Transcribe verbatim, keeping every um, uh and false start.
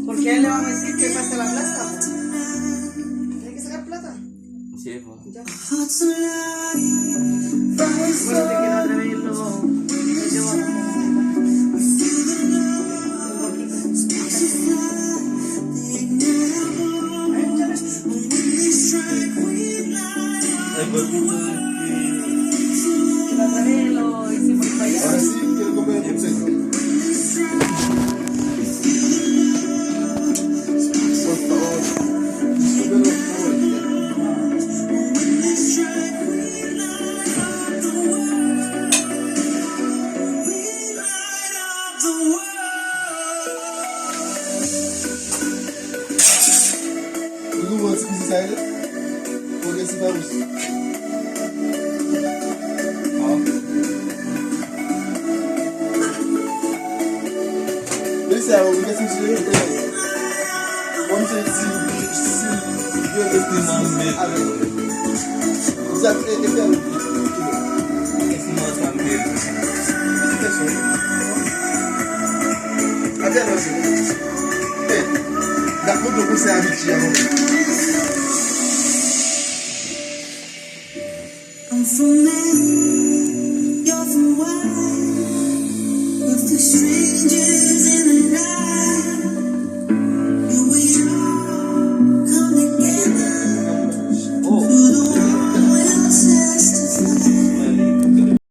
Porque él le va a decir que pase la plata. Tiene que sacar plata. Sí, pues. Ya. Bueno, te quiero atreverlo. Yo, un poquito. Ay, pues. Atreverlo, hicimos el payaso. Ahora sí, quiero comer un consejo. Por favor, discúlpelo, no. Ou konprann ti mizik sa ye la? Progresif a bous. Ah. Men sa yo, ou gen ti mizik yo, e, bon, misye di, si, yo gen ti mizik avèk. Ou sa, e, e, fè, e,